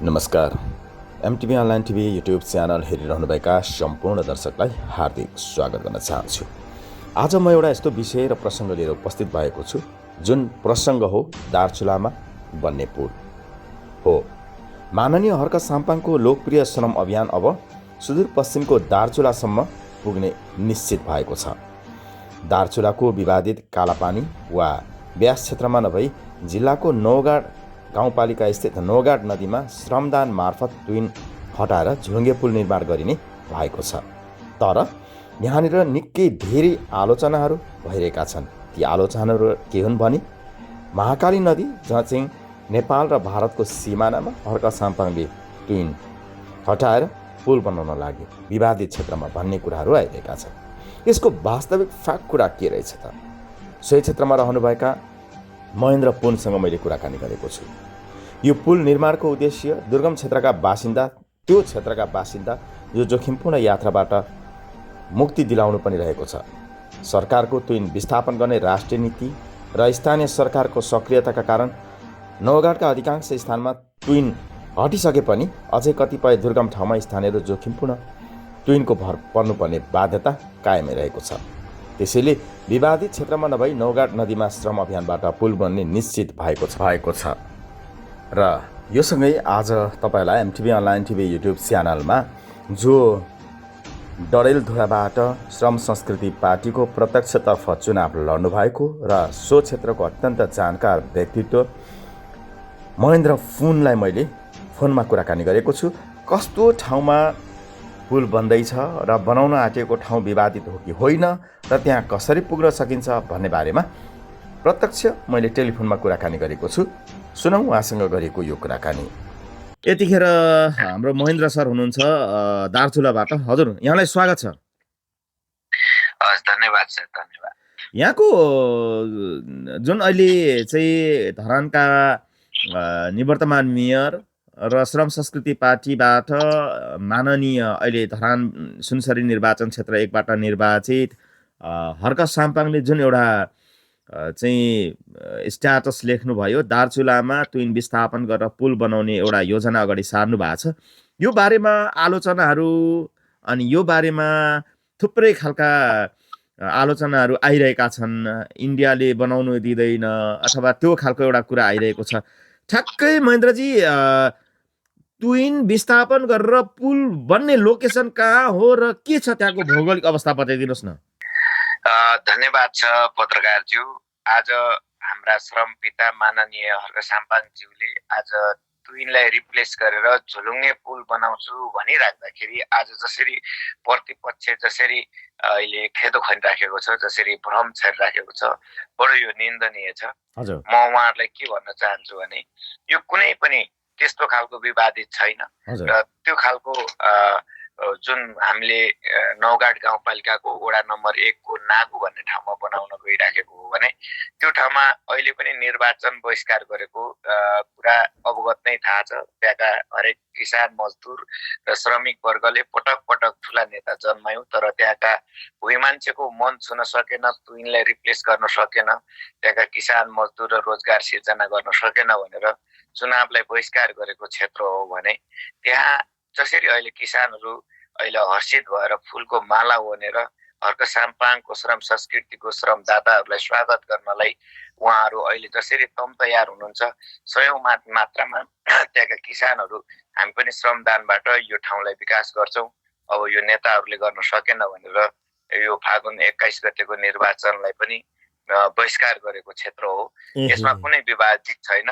नमस्कार। MTV online TV YouTube channel हेरिरहनुभएका सम्पूर्ण दर्शकलाई हार्दिक स्वागत गर्न चाहन्छु। आज म एउटा यस्तो विषय र प्रसङ्ग लिएर उपस्थित भएको छु जुन प्रसङ्ग हो दार्चुलामा बन्ने पुल हो। माननीय हर्क साम्पाङको लोकप्रिय श्रम अभियान अब सुदूरपश्चिमको दार्चुलासम्म पुग्ने निश्चित भएको छ। दार्चुलाको विवादित कालापानी वा ब्यास क्षेत्रमा नभई जिल्लाको नौगाड गाउँपालिका स्थित नौगाड नदीमा श्रमदान मार्फत ट्विन हटाएर झुलुङ्गे पुल निर्माण गरिने भएको छ। तर यहाँनिर निकै धेरै आलोचनाहरू भइरहेका छन्। ती आलोचनाहरू के हुन् भने महाकाली नदी जहाँ चाहिँ नेपाल र भारतको सिमानामा हर्क साम्पाङले ट्विन हटाएर पुल बनाउन लागे विवादित क्षेत्रमा भन्ने कुराहरू आइरहेका छन्। यसको वास्तविक फ्याक्ट कुरा के रहेछ त? सोही क्षेत्रमा रहनुभएका महेन्द्र पुनसँग मैले कुराकानी गरेको छु। यो पुल निर्माणको उद्देश्य दुर्गम क्षेत्रका बासिन्दा, त्यो क्षेत्रका बासिन्दा जो जोखिमपूर्ण यात्राबाट मुक्ति दिलाउनु पनि रहेको छ। सरकारको ट्विन विस्थापन गर्ने राष्ट्रिय नीति र स्थानीय सरकारको सक्रियताका कारण नौगाडका अधिकांश स्थानमा ट्विन हटिसके पनि अझै कतिपय दुर्गम ठाउँमा स्थानीय जोखिमपूर्ण ट्विनको भर पर्नुपर्ने बाध्यता कायमै रहेको छ। त्यसैले विवादित क्षेत्रमा नभई नौगाड नदीमा श्रम अभियानबाट पुल बन्ने निश्चित भएको छ। र यो सँगै आज तपाईँलाई एमटिभी अनलाइन टिभी युट्युब च्यानलमा जो डडेलधुराबाट श्रम संस्कृति पार्टीको प्रत्यक्षतर्फ चुनाव लड्नुभएको र सो क्षेत्रको अत्यन्त जानकार व्यक्तित्व महेन्द्र पुनलाई मैले फोनमा कुराकानी गरेको छु। कस्तो ठाउँमा पुल बन्दैछ र बनाउन आँटेको ठाउँ विवादित हो कि होइन र त्यहाँ कसरी पुग्न सकिन्छ भन्ने बारेमा प्रत्यक्ष मैले टेलिफोनमा कुराकानी गरेको छु। सुनौँ उहाँसँग गरेको यो कुराकानी। यतिखेर हाम्रो महेन्द्र सर हुनुहुन्छ दार्चुलाबाट। हजुर, यहाँलाई स्वागत छ। धन्यवाद सर, धन्यवाद। यहाँको जुन अहिले चाहिँ धरानका निवर्तमान मेयर र श्रम संस्कृति पार्टीबाट माननीय अहिले धरान सुनसरी निर्वाचन क्षेत्र 1बाट निर्वाचित हर्क साम्पाङले जुन एउटा चाहिँ स्ट्याटस लेख्नुभयो, दार्चुलामा ट्विन विस्थापन गरेर पुल बनाउने एउटा योजना अगाडि सार्नु भएको छ। यो बारेमा आलोचनाहरू अनि यो बारेमा थुप्रै खालका आलोचनाहरू आइरहेका छन्। इन्डियाले बनाउनु दिँदैन अथवा त्यो खालको एउटा कुरा आइरहेको छ। ठ्याक्कै महेन्द्रजी, ट्विन विस्थापन गरेर पुल बन्ने लोकेसन कहाँ हो र के छ त्यहाँको भौगोलिक अवस्था बताइदिनुहोस् न। धन्यवाद छ पत्रकारज्यू। आज हाम्रा श्रम पिता माननीय हर्क साम्पाङज्यूले आज ट्विनलाई रिप्लेस गरेर झुलुङ्गे पुल बनाउँछु भनिराख्दाखेरि आज जसरी प्रतिपक्ष जसरी अहिले खेदो खनिराखेको छ, जसरी भ्रम छरिराखेको छ, बडो यो निन्दनीय छ। म उहाँहरूलाई के भन्न चाहन्छु भने यो कुनै पनि त्यस्तो खालको विवादित छैन र त्यो खालको जुन हामीले नौगाड गाउँपालिकाको वडा नम्बर 1 को नागु भन्ने ठाउँमा बनाउन गइराखेको हो भने त्यो ठाउँमा अहिले पनि निर्वाचन बहिष्कार गरेको कुरा अवगत नै थाहा छ। त्यहाँका हरेक किसान, मजदुर र श्रमिक वर्गले पटक पटक ठुला नेता जन्मायौं, तर त्यहाँका भुइँ मान्छेको मन छुन सकेन, ट्विनलाई रिप्लेस गर्न सकेन, त्यहाँका किसान, मजदुर र रोजगार सिर्जना गर्न सकेन भनेर चुनावलाई बहिष्कार गरेको क्षेत्र हो भने त्यहाँ जसरी अहिले किसानहरू अहिले हर्षित भएर फुलको माला ओनेर हर्क साम्पाङको श्रम संस्कृतिको श्रमदाताहरूलाई स्वागत गर्नलाई उहाँहरू अहिले जसरी तम तयार हुनुहुन्छ, सयौं मात्रामा त्यहाँका किसानहरू हामी पनि श्रमदानबाट यो ठाउँलाई विकास गर्छौं। अब यो नेताहरूले गर्न सकेन भनेर यो फागुन 21 गतेको निर्वाचनलाई पनि बहिष्कार गरेको क्षेत्र हो। यसमा कुनै विवादित छैन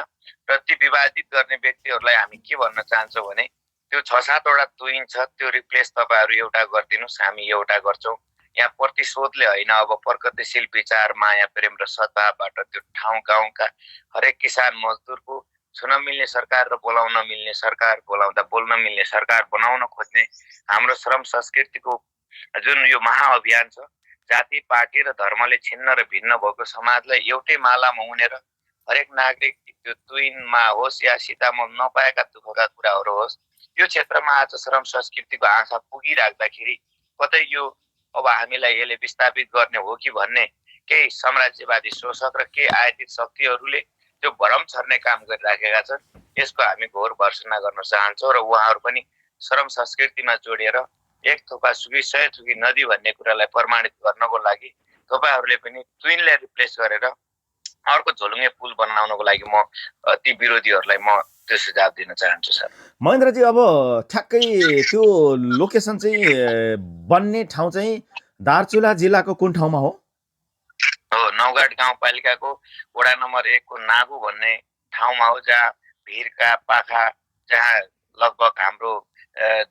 र ती विवादित गर्ने व्यक्तिहरूलाई हामी के भन्न चाहन्छौँ भने त्यो 6-7 वटा ट्विन छ, त्यो रिप्लेस तपाईहरु एउटा गरिदिनुस्, हामी एउटा गर्छौं। यहाँ प्रतिशोधले होइन, अब प्रगतिशील विचार, माया, प्रेम र सद्भावबाट त्यो ठाउँ गाउँका हरेक किसान मजदुरको छुन मिल्ने सरकार र बोलाउन मिल्ने सरकार, बोलाउँदा बोल्न मिल्ने सरकार बनाउन खोज्ने हाम्रो श्रम संस्कृतिको जुन यो महाअभियान छ, जाति, पार्टी र धर्मले छिन्न र भिन्न भएको समाजलाई एउटै मालामा उनेर हरेक नागरिक त्यो ट्विनमा होस् या सीतामोल नपाएका दुःखका कुराहरू होस्, यो क्षेत्रमा आज श्रम संस्कृतिको आँखा पुगिराख्दाखेरि कतै यो अब हामीलाई यसले विस्थापित गर्ने हो कि भन्ने केही साम्राज्यवादी शोषक र केही आयातित शक्तिहरूले त्यो भरम छर्ने काम गरिराखेका छन्। यसको हामी घोर भर्सना गर्न चाहन्छौँ र उहाँहरू पनि श्रम संस्कृतिमा जोडिएर एक थोपा सुकी 100 थुकी नदी भन्ने कुरालाई प्रमाणित गर्नको लागि तपाईँहरूले पनि ट्विनलाई रिप्लेस गरेर अर्को झोलुङ्गे पुल बनाउनको लागि म ती विरोधीहरूलाई म त्यो सुझाव दिन चाहन्छु सर। महेन्द्रजी, अब ठ्याक्कै त्यो लोकेसन चाहिँ बन्ने ठाउँ चाहिँ दार्चुला जिल्लाको कुन ठाउँमा हो? नौगाड गाउँपालिकाको वडा नम्बर 1 को नागु भन्ने ठाउँमा हो, जहाँ भिरका पाखा, जहाँ लगभग हाम्रो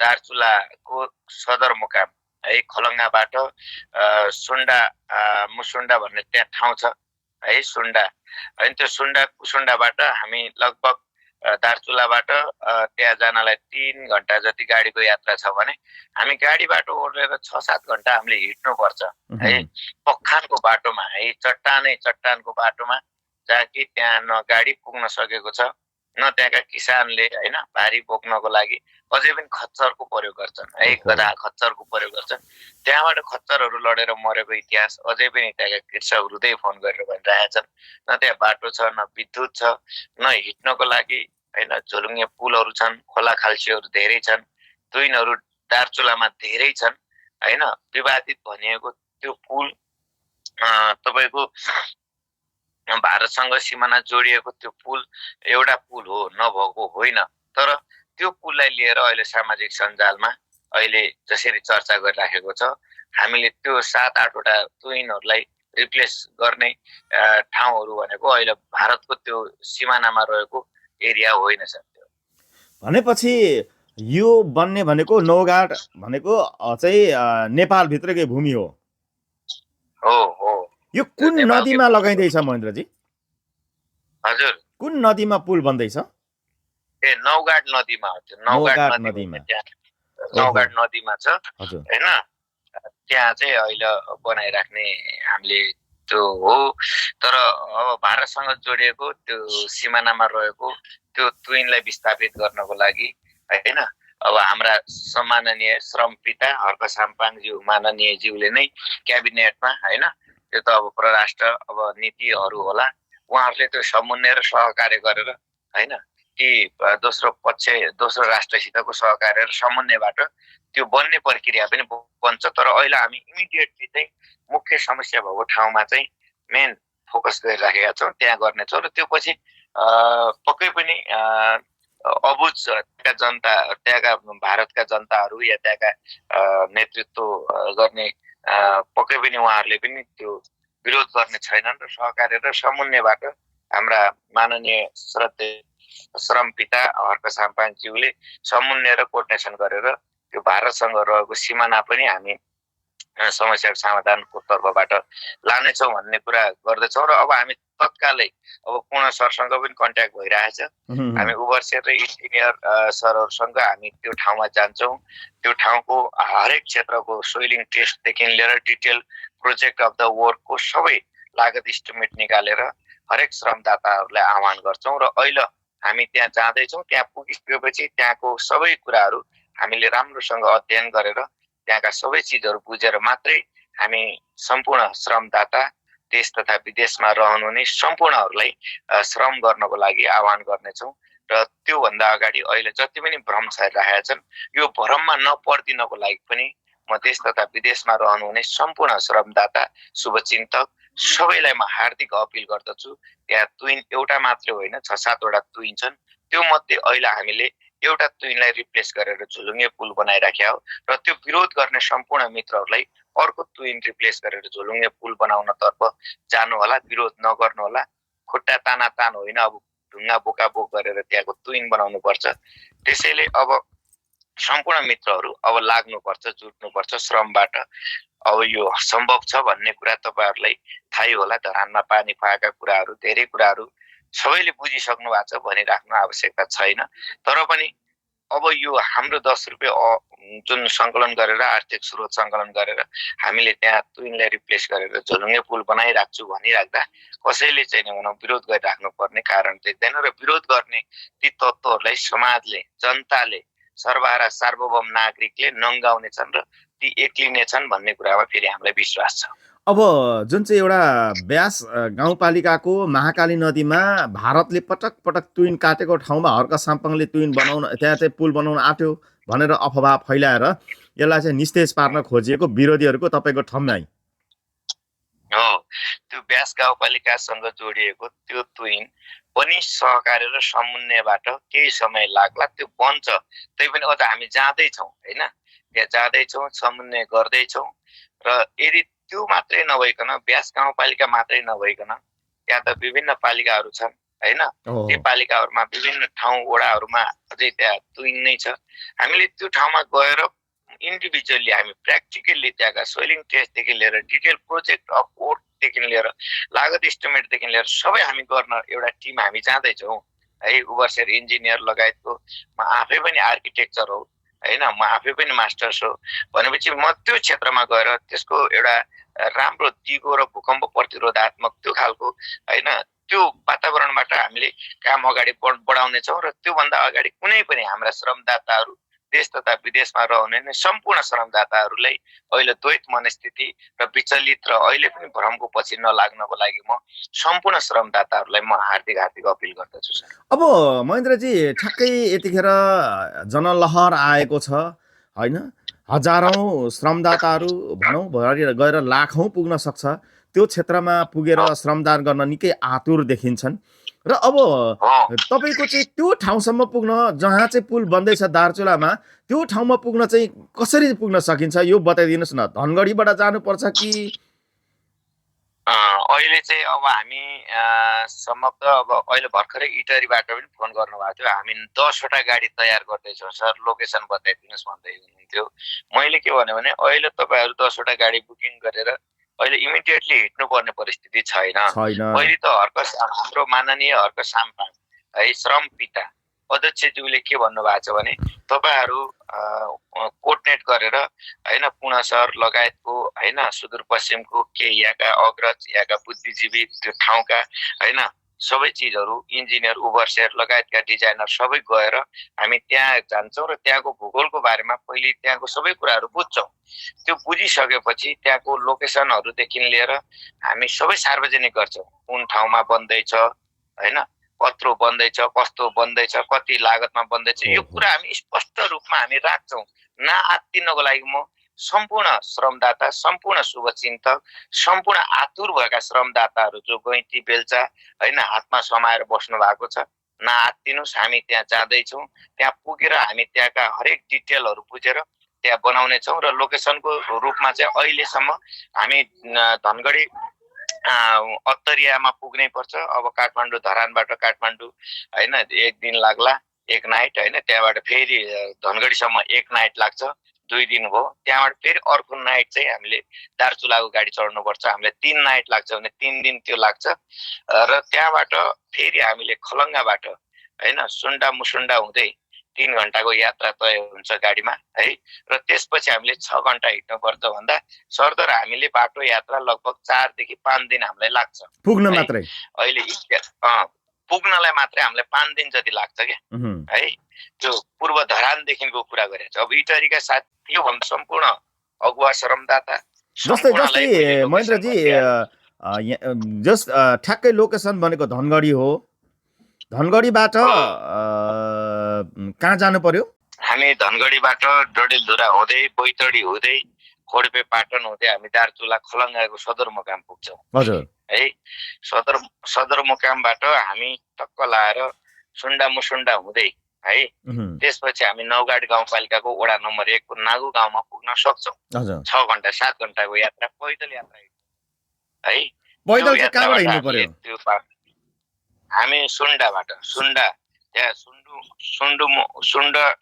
दार्चुलाको सदरमुकाम है खलङ्गाबाट सुन्डा मुसुन्डा भन्ने त्यहाँ ठाउँ छ है, सुन्डा। अनि त्यो सुन्डा कुसुन्डाबाट हामी लगभग दार्चुलाबाट त्यहाँ जानलाई 3 घण्टा जति गाडीको यात्रा छ भने हामी गाडीबाट ओर्लेर 6-7 घण्टा हामीले हिँड्नुपर्छ है, पखानको बाटोमा है, चट्टानको बाटोमा, जहाँ कि त्यहाँ न गाडी पुग्न सकेको छ, न त्यहाँका किसानले हैन भारी बोक्नको लागि अझै पनि खच्चरको प्रयोग गर्छन् है, गधा खच्चरको प्रयोग गर्छन्। त्यहाँबाट खच्चरहरू लडेर मरेको इतिहास अझै पनि त्यहाँका कृषकहरूले फोन गरेर भनिरहेका छन्। न त्यहाँ बाटो छ, न विद्युत छ, न हिँड्नको लागि हैन झोलुङ्गे पुलहरू छन्, खोला खाल्सीहरू धेरै छन्, ट्विनहरू दार्चुलामा धेरै छन् हैन। विवादित भनिएको त्यो पुल तपाईको भारतसँग सिमाना जोडिएको त्यो पुल एउटा पुल हो, नभएको होइन। तर त्यो पुललाई लिएर अहिले सामाजिक सञ्जालमा अहिले जसरी चर्चा गरिराखेको छ, हामीले त्यो 7-8 वटा ट्विनहरूलाई रिप्लेस गर्ने ठाउँहरू भनेको अहिले भारतको त्यो सिमानामा रहेको एरिया होइन सर। भनेपछि यो बन्ने भनेको नौगाड भनेको चाहिँ नेपालभित्रकै भूमि हो। यो कुन नदीमा लगाइँदैछ महेन्द्रजी? हजुर, कुन नदीमा पुल बन्दैछ? नौगाड नदीमा हो। त्यो नौगाड नदीमा छ हैन। त्यहाँ चाहिँ अहिले बनाइराख्ने हामीले त्यो हो। तर अब भारतसँग जोडिएको त्यो सिमानामा रहेको त्यो ट्विनलाई विस्थापित गर्नको लागि हैन, अब हाम्रा सम्माननीय श्रम पिता हर्क साम्पाङज्यू माननीयज्यूले नै क्याबिनेटमा हैन, त्यो त अब परराष्ट्र अब नीतिहरू होला, उहाँहरूले त्यो समन्वय र सहकार्य गरेर हैन ती दोस्रो राष्ट्रसितको सहकार्य र समन्वयबाट त्यो बन्ने प्रक्रिया पनि बन्छ। तर अहिले हामी इमिडिएटली चाहिँ मुख्य समस्या भएको ठाउँमा चाहिँ मेन फोकस गरिराखेका छौँ, त्यहाँ गर्नेछौँ। र त्यो पछि पक्कै पनि अबुझ त्यहाँका जनता, त्यहाँका भारतका जनताहरू या त्यहाँका नेतृत्व गर्ने पक्कै पनि उहाँहरूले पनि त्यो विरोध गर्ने छैनन् र सहकार्य र समन्वयबाट हाम्रा माननीय श्रद्धेय श्रम पिता हर्क साम्पाङज्यूले समन्वय र कोर्डिनेसन गरेर त्यो भारतसँग रहेको सिमाना पनि हामी समस्याको समाधानको तर्फबाट लानेछौँ भन्ने कुरा गर्दैछौँ। र अब हामी तत्कालै अब पूर्ण सरसँग पनि कन्ट्याक्ट भइरहेछ। हामी ओभरसियर र इन्जिनियर सरहरूसँग हामी त्यो ठाउँमा जान्छौँ। त्यो ठाउँको हरेक क्षेत्रको सोइलिङ टेस्टदेखि लिएर डिटेल प्रोजेक्ट अफ द वर्कको सबै लागत इस्टिमेट निकालेर हरेक श्रमदाताहरूलाई आह्वान गर्छौँ। र अहिले हामी त्यहाँ जाँदैछौँ। त्यहाँ पुगिसकेपछि त्यहाँको सबै कुराहरू हामीले राम्रोसँग अध्ययन गरेर त्यहाँका सबै चिजहरू बुझेर मात्रै हामी सम्पूर्ण श्रमदाता देश तथा विदेशमा रहनुहुने सम्पूर्णहरूलाई श्रम गर्नको लागि आह्वान गर्नेछौँ। र त्योभन्दा अगाडि अहिले जति पनि भ्रम छरिरहेका छन्, यो भ्रममा नपर्दिनको लागि पनि म देश तथा विदेशमा रहनुहुने सम्पूर्ण श्रमदाता शुभचिन्तक सबैलाई म हार्दिक अपिल गर्दछु। त्यहाँ ट्विन एउटा मात्रै होइन, 6-7 वटा ट्विन छन्। त्यो मध्ये अहिले हामीले एउटा ट्विनलाई रिप्लेस गरेर झोलुङ्गे पुल बनाइराखेका हो। र त्यो विरोध गर्ने सम्पूर्ण मित्रहरूलाई अर्को ट्विन रिप्लेस गरेर झोलुङ्गे पुल बनाउनतर्फ जानु होला, विरोध नगर्नु होला। खुट्टा तान होइन, अब ढुङ्गा बोकाबोक गरेर त्यहाँको ट्विन बनाउनु पर्छ। त्यसैले अब सम्पूर्ण मित्रहरू अब लाग्नुपर्छ, जुट्नुपर्छ श्रमबाट। अब यो सम्भव छ भन्ने कुरा तपाईहरुलाई थाहै होला। धरानमा पानी पाएका कुराहरू, धेरै कुराहरू सबैले बुझिसक्नु भएको छ, भनिराख्नु आवश्यकता छैन। तर पनि अब यो हाम्रो 10 रुपैयाँ जुन सङ्कलन गरेर, आर्थिक स्रोत सङ्कलन गरेर हामीले त्यहाँ ट्विनलाई रिप्लेस गरेर झोलुङ्गे पुल बनाइराख्छु भनिराख्दा कसैले चाहिँ विरोध गरिराख्नु पर्ने कारण देख्दैन। र विरोध गर्ने ती तत्त्वहरूलाई समाजले, जनताले, सर्वहारा सार्वभौम नागरिकले नङ्गाउने छन् र ती एक्लिने छन् भन्ने कुरामा फेरि हामीलाई विश्वास छ। अब जुन चाहिँ एउटा ब्यास गाउँपालिकाको महाकाली नदीमा भारतले पटक पटक तुइन काटेको ठाउँमा हर्क साम्पाङले तुइन बनाउन त्यहाँ चाहिँ पुल बनाउन आँट्यो भनेर अफवाह फैलाएर यसलाई चाहिँ निस्तेज पार्न खोजिएको विरोधीहरूको तपाईँको ठम्याइ। हो, त्यो ब्यास गाउँपालिकासँग जोडिएको त्यो तुइन पनि सहकार्य र समन्वयबाट केही समय लाग्ला, त्यो बन्छ। त्यही पनि अझ हामी जाँदैछौँ होइन, त्यहाँ जाँदैछौँ, समन्वय गर्दैछौँ। र यदि त्यो मात्रै नभइकन, ब्यास गाउँपालिका मात्रै नभइकन त्यहाँ त विभिन्न पालिकाहरू छन् होइन, ती पालिकाहरूमा विभिन्न ठाउँ वडाहरूमा अझै त्यहाँ तुइन नै छ। हामीले त्यो ठाउँमा गएर इन्डिभिजुअली हामी प्र्याक्टिकल्ली त्यहाँका सोइलिङ टेस्टदेखि लिएर डिटेल प्रोजेक्ट अफ वर्कदेखि लिएर लागत इस्टिमेटदेखि लिएर सबै हामी गर्न एउटा टिम हामी जाँदैछौँ है। ओभरसियर इन्जिनियर लगायतको म आफै पनि आर्किटेक्चर हो होइन, म आफै पनि मास्टर्स हो भनेपछि म त्यो क्षेत्रमा गएर त्यसको एउटा राम्रो दिगो र भूकम्प प्रतिरोधात्मक त्यो खालको होइन त्यो वातावरणबाट हामीले काम अगाडि बढाउनेछौँ। र त्योभन्दा अगाडि कुनै पनि हाम्रा श्रमदाताहरू देश तथा विदेशमा रहने सम्पूर्ण श्रमदाताहरूलाई अहिले द्वैत मनस्थिति र विचलित र अहिले पनि भ्रमको पछि नलाग्नको लागि म सम्पूर्ण श्रमदाताहरूलाई म हार्दिक हार्दिक अपिल गर्दछु सर। अब महेन्द्रजी ठ्याक्कै यतिखेर जनलहर आएको छ होइन, हजारौँ श्रमदाताहरू भनौँ गएर लाखौँ पुग्न सक्छ, त्यो क्षेत्रमा पुगेर श्रमदान गर्न निकै आतुर देखिन्छन्। र अब तपाईँको चाहिँ त्यो ठाउँसम्म पुग्न जहाँ चाहिँ पुल बन्दैछ दार्चुलामा, त्यो ठाउँमा पुग्न चाहिँ कसरी पुग्न सकिन्छ यो बताइदिनुहोस् न। धनगढीबाट जानुपर्छ कि? अहिले चाहिँ अब हामी सम्भवत अब अहिले भर्खरै इटरीबाट पनि फोन गर्नुभएको थियो, हामी 10वटा गाडी तयार गर्दैछौँ सर, लोकेसन बताइदिनुहोस् भन्दै हुनुहुन्थ्यो। मैले के भने अहिले तपाईँहरू 10वटा गाडी बुकिङ गरेर अहिले इमिडिएटली हिँड्नुपर्ने परिस्थिति छैन। पहिले त हाम्रो माननीय हर्क साम्पाङ है श्रम पिता अध्यक्षज्यूले के भन्नुभएको छ भने तपाईँहरू कोर्डिनेट गरेर होइन पुणे सहर लगायतको होइन सुदूरपश्चिमको के यहाँका अग्रज यहाँका बुद्धिजीवी त्यो ठाउँका होइन सबै चिजहरू इन्जिनियर ओभरसियर लगायतका डिजाइनर सबै गएर हामी त्यहाँ जान्छौँ र त्यहाँको भूगोलको बारेमा पहिले त्यहाँको सबै कुराहरू बुझ्छौँ। त्यो बुझिसकेपछि त्यहाँको लोकेसनहरूदेखि लिएर हामी सबै सार्वजनिक गर्छौँ, कुन ठाउँमा बन्दैछ होइन, कत्रो बन्दैछ, कस्तो बन्दैछ, कति लागतमा बन्दैछ, यो कुरा हामी स्पष्ट रूपमा हामी राख्छौँ। नआत्तिनको लागि म सम्पूर्ण श्रमदाता, सम्पूर्ण शुभचिन्तक, सम्पूर्ण आतुर भएका श्रमदाताहरू जो गैँती बेल्चा होइन हातमा समाएर बस्नु भएको छ, नआत्तिनुहोस्, हामी त्यहाँ जाँदैछौँ। त्यहाँ पुगेर हामी त्यहाँका हरेक डिटेलहरू बुझेर त्यहाँ बनाउनेछौँ। र लोकेसनको रूपमा चाहिँ अहिलेसम्म हामी धनगढी अत्तरियामा पुग्नै पर्छ। अब काठमाडौँ धरानबाट काठमाडौँ होइन 1 दिन लाग्ला, 1 नाइट होइन, त्यहाँबाट फेरि धनगढीसम्म 1 नाइट लाग्छ, 2 दिन भयो। त्यहाँबाट फेरि अर्को नाइट चाहिँ हामीले दार्चुलाको गाडी चढ्नुपर्छ, हामीलाई 3 नाइट लाग्छ भने 3 दिन त्यो लाग्छ। र त्यहाँबाट फेरि हामीले खलङ्गाबाट होइन सुन्डा मुसुन्डा हुँदै 3 घन्टाको यात्रा तय हुन्छ गाडीमा है। र त्यसपछि हामीले 6 घन्टा हिँड्नुपर्छ भन्दा सरदर हामीले बाटो यात्रा लगभग 4 देखि 5 दिन हामीलाई लाग्छ पुग्न मात्रै। अहिले पुग्नलाई मात्रै हामीलाई 5 दिन जति लाग्छ क्या है। त्यो पूर्व धरानदेखिको कुरा गरेको छ। अब इटरीका साथी यो भन्दा सम्पूर्ण अगुवा श्रमदाता जस्तै महेन्द्रजी जस्ट ठ्याक्कै लोकेसन भनेको धनगढी हो, धनगढीबाट कहाँ जानु पर्यो? हामी धनगढीबाट डडेलधुरा हुँदै बैतडी हुँदै खोडपे पाटन हुँदै हामी दार्चुला खलङ्गाको सदरमुकाम पुग्छौँ हजुर है। सदरमुकामबाट हामी टक्क लाएर सुन्डा मुसुन्डा हुँदै है त्यसपछि हामी नौगाड गाउँपालिकाको वडा नम्बर 1 को नागु गाउँमा पुग्न सक्छौँ। 6 घन्टा 7 घन्टाको यात्रा पैदल यात्रा है। पैदल चाहिँ कहाँबाट हिँड्नु पर्यो? हामी सुन्डाबाट, सुन्डा त्यहाँ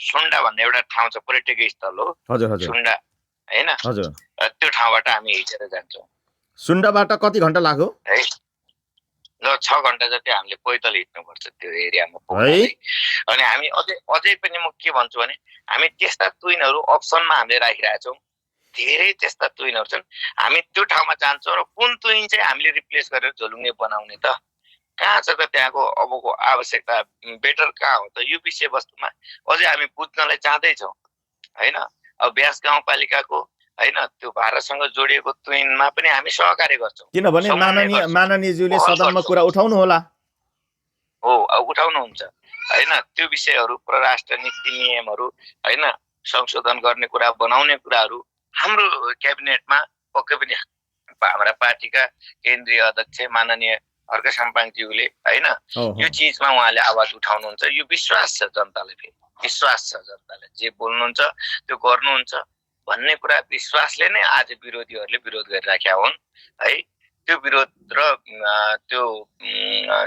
सुन्डा भन्ने एउटा ठाउँ छ, पर्यटकीय स्थल हो सुन्डा होइन, त्यो ठाउँबाट हामी हिँडेर जान्छौँ। सुन्डाबाट कति घन्टा लाग्यो है? 6 घन्टा जति हामीले पैदल हिँड्नुपर्छ त्यो एरियामा पुग्नलाई। अनि हामी अझै पनि म के भन्छु भने हामी त्यस्ता तुइनहरू अप्सनमा हामीले राखिरहेछौँ, धेरै त्यस्ता तुइनहरू छन्। हामी त्यो ठाउँमा जान्छौँ र कुन तुइन चाहिँ हामीले रिप्लेस गरेर झोलुङ्गे बनाउने त कहाँ छ त त्यहाँको अबको आवश्यकता बेटर कहाँ हो त, यो विषयवस्तुमा अझै हामी बुझ्नलाई चाहँदैछौँ होइन। अब ब्यास गाउँपालिकाको होइन त्यो भारतसँग जोडिएको तुइनमा पनि हामी सहकार्य गर्छौँ, किनभने समन्वय गर्छौँ, माननीयज्यूले पहल सदनमा गर्छौँ। कुरा उठाउनु होला। हो, उठाउनुहुन्छ होइन, त्यो विषयहरू परराष्ट्र नीति नियमहरू होइन संशोधन गर्ने कुरा, बनाउने कुराहरू हाम्रो क्याबिनेटमा पक्कै पनि हाम्रा पार्टीका केन्द्रीय अध्यक्ष माननीय हर्क साम्पाङज्यूले होइन यो चिजमा उहाँले आवाज उठाउनुहुन्छ। यो विश्वास छ जनतालाई, फेरि विश्वास छ जनतालाई जे बोल्नुहुन्छ त्यो गर्नुहुन्छ भन्ने कुरा विश्वासले नै आज विरोधीहरूले विरोध गरिराखेका हुन् है। त्यो विरोध र त्यो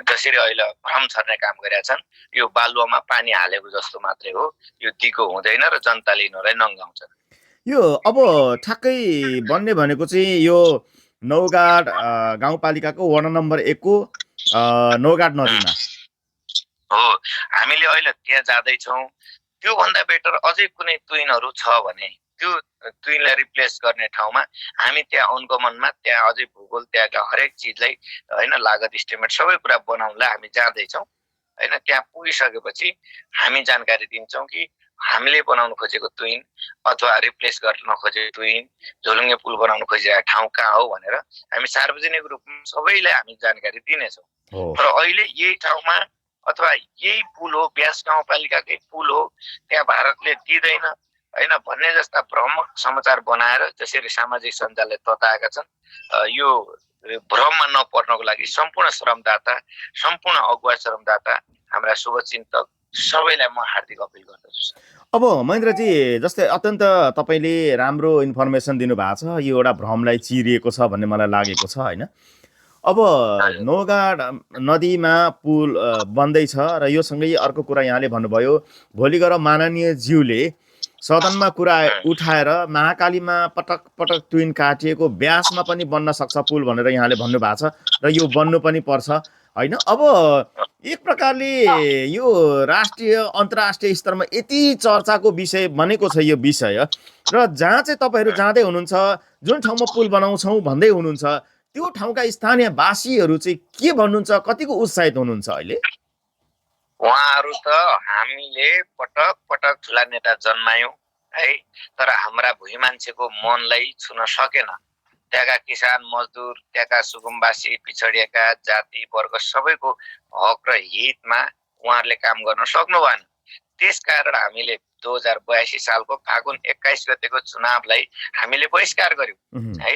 जसरी अहिले भ्रम छर्ने काम गरेका छन्, यो बालुवामा पानी हालेको जस्तो मात्रै हो, यो दिगो हुँदैन र जनताले यिनीहरूलाई नङ्गाउँछ। यो अब ठ्याक्कै बन्ने भनेको चाहिँ यो नौगाड गाउँपालिकाको वडा नम्बर 1 को नौगाड नदीमा हो। हामीले अहिले त्यहाँ जाँदैछौँ। त्योभन्दा बेटर अझै कुनै तुइनहरू छ भने त्यो तुइनलाई रिप्लेस गर्ने ठाउँमा हामी त्यहाँ अनुगमनमा त्यहाँ अझै भूगोल त्यहाँका हरेक चिजलाई होइन लागत इस्टिमेट सबै कुरा बनाउनलाई हामी जाँदैछौँ होइन। त्यहाँ पुगिसकेपछि हामी जानकारी दिन्छौँ कि हामीले बनाउन खोजेको तुइन अथवा रिप्लेस गर्न खोजेको तुइन, झोलुङ्गे पुल बनाउन खोजेको ठाउँ कहाँ हो भनेर हामी सार्वजनिक रूपमा सबैलाई हामी जानकारी दिनेछौँ। र अहिले यही ठाउँमा अथवा यही पुल हो, ब्यास गाउँपालिकाकै पुल हो, त्यहाँ भारतले दिँदैन होइन भन्ने जस्ता भ्रमक समाचार बनाएर जसरी सामाजिक सञ्जालले तताएका छन्, यो भ्रममा नपर्नको लागि सम्पूर्ण श्रमदाता, सम्पूर्ण अगुवा श्रमदाता, हाम्रा शुभचिन्तक सबैलाई म हार्दिक अपिल गर्दछु। अब महेन्द्रजी, जस्तै अत्यन्त तपाईँले राम्रो इन्फर्मेसन दिनुभएको छ, यो एउटा भ्रमलाई चिरिएको छ भन्ने मलाई लागेको छ होइन। अब नौगाड नदीमा पुल बन्दैछ र यो सँगै अर्को कुरा यहाँले भन्नुभयो, भोलि गएर माननीय ज्यूले सदनमा कुरा उठाएर महाकालीमा पटक पटक तुइन काटिएको ब्यासमा पनि बन्न सक्छ पुल भनेर यहाँले भन्नुभएको छ र यो बन्नु पनि पर्छ होइन। अब एक प्रकारले यो राष्ट्रिय अन्तर्राष्ट्रिय स्तरमा यति चर्चाको विषय बनेको छ यो विषय, र जहाँ चाहिँ तपाईँहरू जाँदै हुनुहुन्छ, जुन ठाउँमा पुल बनाउँछौँ भन्दै हुनुहुन्छ, त्यो ठाउँका स्थानीय वासीहरू चाहिँ के भन्नुहुन्छ, कतिको उत्साहित हुनुहुन्छ अहिले? उहाँहरू त हामीले पटक पटक ठुला नेता जन्मायौँ है, तर हाम्रा भुइँ मान्छेको मनलाई छुन सकेन। त्यहाँका किसान मजदुर, त्यहाँका सुकुम्बासी, पिछडिएका जाति वर्ग सबैको हक र हितमा उहाँहरूले काम गर्न सक्नु भएन। त्यसकारण हामीले 2082 सालको फागुन 21 गतेको चुनावलाई हामीले बहिष्कार गर्यौँ है।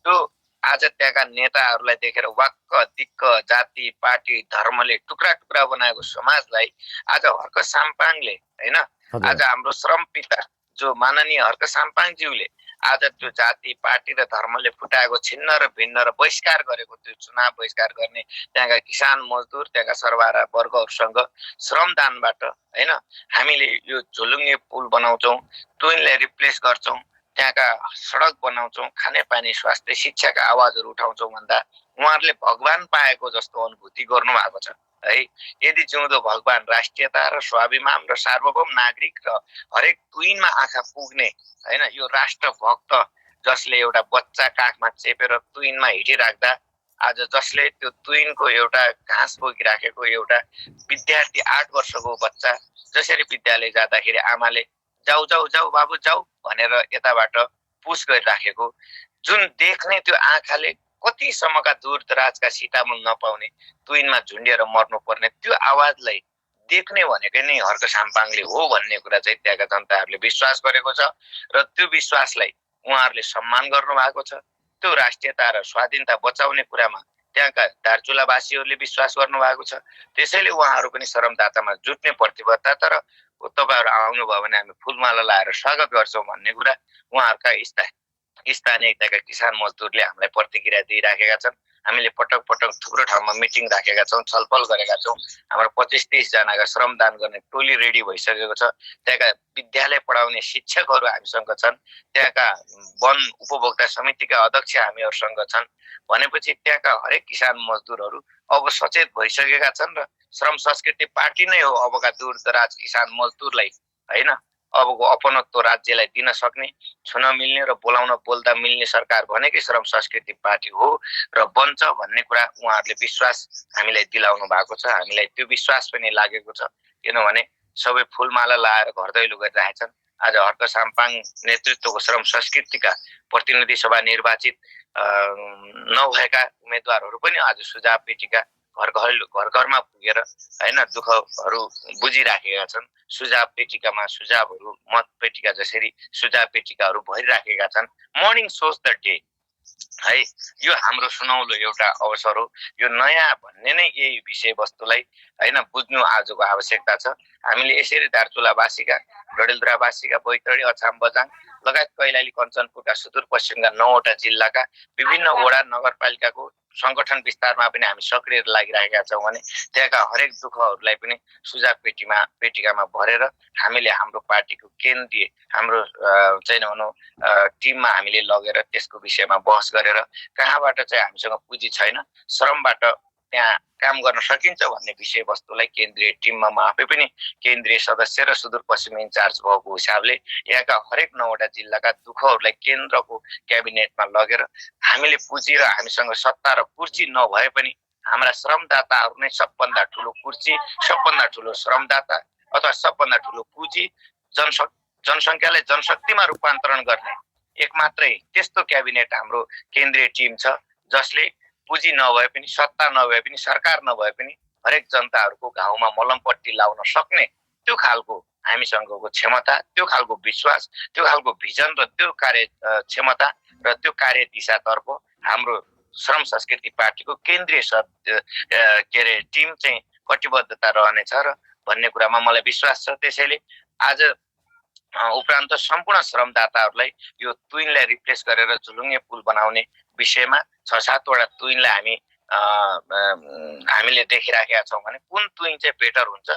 त्यो आज त्यहाँका नेताहरूलाई देखेर वाक्क दिक्क जाति पार्टी धर्मले टुक्रा टुक्रा बनाएको समाजलाई आज हर्क साम्पाङले होइन, आज हाम्रो श्रम पिता जो माननीय हर्क साम्पाङज्यूले आज त्यो जाति पार्टी र धर्मले फुटाएको छिन्न र भिन्न र बहिष्कार गरेको त्यो चुनाव बहिष्कार गर्ने त्यहाँका किसान मजदुर, त्यहाँका सर्वहारा वर्गहरूसँग श्रमदानबाट होइन हामीले यो झोलुङ्गे पुल बनाउँछौँ, तुइनलाई रिप्लेस गर्छौँ, त्यहाँका सडक बनाउँछौँ, खानेपानी स्वास्थ्य शिक्षाका आवाजहरू उठाउँछौँ भन्दा उहाँहरूले भगवान पाएको जस्तो अनुभूति गर्नु भएको छ है। यदि जिउँदो भगवान राष्ट्रियता र स्वाभिमान र सार्वभौम नागरिक र हरेक तुइनमा आँखा पुग्ने होइन यो राष्ट्रभक्त जसले एउटा बच्चा काखमा चेपेर तुइनमा हिँडिराख्दा आज जसले त्यो तुइनको एउटा घाँस बोकिराखेको एउटा विद्यार्थी 8 वर्षको बच्चा जसरी विद्यालय जाँदाखेरि आमाले जाऊ जाऊ जाऊ बाबु जाऊ भनेर यताबाट पुस गरिराखेको, जुन देख्ने त्यो आँखाले कतिसम्मका दूरदराजका सीतामुल नपाउने तुइनमा झुन्डिएर मर्नुपर्ने त्यो आवाजलाई देख्ने भनेकै नै हर्क साम्पाङले हो भन्ने कुरा चाहिँ त्यहाँका जनताहरूले विश्वास गरेको छ र त्यो विश्वासलाई उहाँहरूले सम्मान गर्नु भएको छ। त्यो राष्ट्रियता र स्वाधीनता बचाउने कुरामा त्यहाँका दार्चुलावासीहरूले विश्वास गर्नु भएको छ। त्यसैले उहाँहरू पनि श्रमदातामा जुट्ने प्रतिबद्धता, तर तपाईँहरू आउनुभयो भने हामी फुलमाला लाएर स्वागत गर्छौँ भन्ने कुरा उहाँहरूका स्थानीय त्यहाँका किसान मजदुरले हामीलाई प्रतिक्रिया दिइराखेका छन्। हामीले पटक पटक थुप्रो ठाउँमा मिटिङ राखेका छौँ, छलफल गरेका छौँ। हाम्रो 25-30 जनाका श्रमदान गर्ने टोली रेडी भइसकेको छ। त्यहाँका विद्यालय पढाउने शिक्षकहरू हामीसँग छन्, त्यहाँका वन उपभोक्ता समितिका अध्यक्ष हामीहरूसँग छन्। भनेपछि त्यहाँका हरेक किसान मजदुरहरू अब सचेत भइसकेका छन् र श्रम संस्कृति पार्टी नै हो अबका दूरदराज किसान मजदुरलाई होइन अबको अपनत्व राज्यलाई दिन सक्ने, छुन मिल्ने र बोलाउन बोल्दा मिल्ने सरकार भनेकै श्रम संस्कृति पार्टी हो र बन्छ भन्ने कुरा उहाँहरूले विश्वास हामीलाई दिलाउनु भएको छ। हामीलाई त्यो विश्वास पनि लागेको छ, किनभने सबै फुलमाला लाएर घर दैलो गरिरहेछन्। आज हर्क साम्पाङ नेतृत्वको श्रम संस्कृतिका प्रतिनिधि सभा निर्वाचित नभएका उम्मेदवारहरू पनि आज सुझाव पेटिका घर घरमा पुगेर हैन दुःखहरू बुझिराखेका छन्। सुझाव पेटिकामा सुझावहरू मत पेटिका जसरी सुझाव पेटिकाहरू भरिराखेका छन्। मर्निङ सोच द डे है, यो हाम्रो सुनौलो एउटा अवसर हो। यो नयाँ भन्ने नै यही विषयवस्तुलाई हैन बुझ्नु आजको आवश्यकता छ। हामीले यसरी दार्चुलावासीका, डडेलधुरावासीका, बैतडी, अछाम, बझाङ लगायत कैलाली, कञ्चनपुरका सुदूरपश्चिमका 9वटा जिल्लाका विभिन्न वडा नगरपालिकाको संगठन विस्तारमा पनि हामी सक्रिय लागिरहेका छौँ भने त्यहाँका हरेक दुःखहरूलाई पनि सुझाव पेटिकामा भरेर हामीले हाम्रो पार्टीको केन्द्रीय हाम्रो चाहिँ भनौँ टिममा हामीले लगेर त्यसको विषयमा बहस गरेर कहाँबाट चाहिँ हामीसँग पुँजी छैन, श्रमबाट त्यहाँ काम गर्न सकिन्छ भन्ने विषयवस्तुलाई केन्द्रीय टिममा म आफै पनि केन्द्रीय सदस्य र सुदूरपश्चिम इन्चार्ज भएको हिसाबले यहाँका हरेक 9वटा जिल्लाका दुःखहरूलाई केन्द्रको क्याबिनेटमा लगेर हामीले पुँजी र हामीसँग सत्ता र कुर्सी नभए पनि हाम्रा श्रमदाताहरू नै सबभन्दा ठुलो कुर्सी, सबभन्दा ठुलो श्रमदाता अथवा सबभन्दा ठुलो पुँजी, जनसङ्ख्यालाई जनशक्तिमा रूपान्तरण गर्ने एक मात्रै त्यस्तो क्याबिनेट हाम्रो केन्द्रीय टिम छ जसले पुँजी नभए पनि, सत्ता नभए पनि, सरकार नभए पनि हरेक जनताहरूको घाउमा मलमपट्टी लाउन सक्ने त्यो खालको हामीसँगको क्षमता, त्यो खालको विश्वास, त्यो खालको भिजन र त्यो कार्य क्षमता र त्यो कार्य दिशातर्फ हाम्रो श्रम संस्कृति पार्टीको केन्द्रीय टिम चाहिँ कटिबद्धता रहनेछ र भन्ने कुरामा मलाई विश्वास छ। त्यसैले आज उपरान्त सम्पूर्ण श्रमदाताहरूलाई यो तुइनलाई रिप्लेस गरेर झुलुङ्गे पुल बनाउने विषयमा 6-7 वटा तुइनलाई हामीले देखिराखेका छौँ भने कुन तुइन चाहिँ बेटर हुन्छ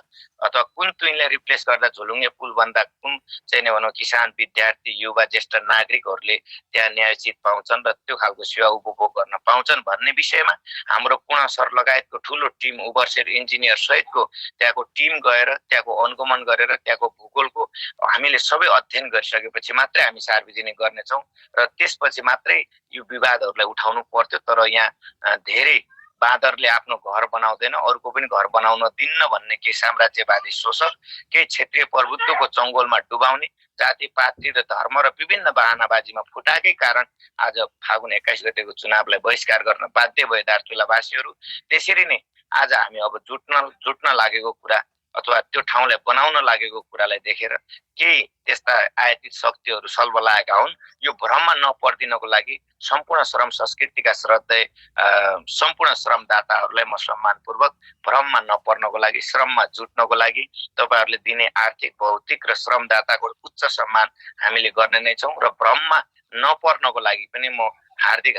अथवा कुन तुइनलाई रिप्लेस गर्दा झुलुङ्गे पुल भन्दा कुन चाहिँ नै भनौँ किसान, विद्यार्थी, युवा, ज्येष्ठ नागरिकहरूले त्यहाँ न्यायोचित पाउँछन् र त्यो खालको सेवा उपभोग गर्न पाउँछन् भन्ने विषयमा हाम्रो पूर्ण सर लगायतको ठुलो टिम, ओभरसियर इन्जिनियर सहितको त्यहाँको टिम गएर त्यहाँको अनुगमन गरेर त्यहाँको भूगोलको हामीले सबै अध्ययन गरिसकेपछि मात्रै हामी सार्वजनिक गर्नेछौँ र त्यसपछि मात्रै यो विवादहरूलाई उठाउनु पर्थ्यो। तर यहाँ धेरै बाँदरले आफ्नो घर बनाउँदैन, अरूको पनि घर बनाउन दिन्न भन्ने केही साम्राज्यवादी शोषक, केही क्षेत्रीय प्रभुत्वको चङ्गोलमा डुबाउने, जातिपाती र धर्म र विभिन्न बहानाबाजीमा फुटाएकै कारण आज फागुन 21 गतेको चुनावलाई बहिष्कार गर्न बाध्य भए दार्चुलावासीहरू। त्यसरी नै आज हामी अब जुट्न लागेको कुरा अथवा त्यो ठाउँलाई बनाउन लागेको कुरालाई देखेर केही त्यस्ता आयातित शक्तिहरू सल्बलाएका हुन्। यो भ्रममा नपर्दिनको लागि सम्पूर्ण श्रम संस्कृतिका श्रद्धेय सम्पूर्ण श्रमदाताहरूलाई म सम्मानपूर्वक भ्रममा नपर्नको लागि, श्रममा जुट्नको लागि तपाईँहरूले दिने आर्थिक, भौतिक र श्रमदाताको उच्च सम्मान हामीले गर्ने नै छौँ र भ्रममा नपर्नको लागि पनि म हार्दिक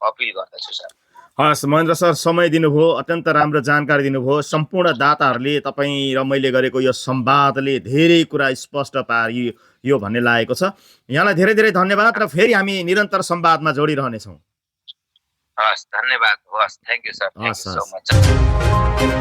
अपिल गर्दछु सर। हस् महेन्द्र सर, समय दिनुभयो, अत्यन्त राम्रो जानकारी दिनुभयो। सम्पूर्ण दाताहरूले तपाईँ र मैले गरेको यो संवादले धेरै कुरा स्पष्ट पारियो भन्ने लागेको छ। यहाँलाई धेरै धेरै धन्यवाद र फेरि हामी निरन्तर संवादमा जोडिरहनेछौँ। हस्, धन्यवाद। हस्, thank you sir, thank you so much.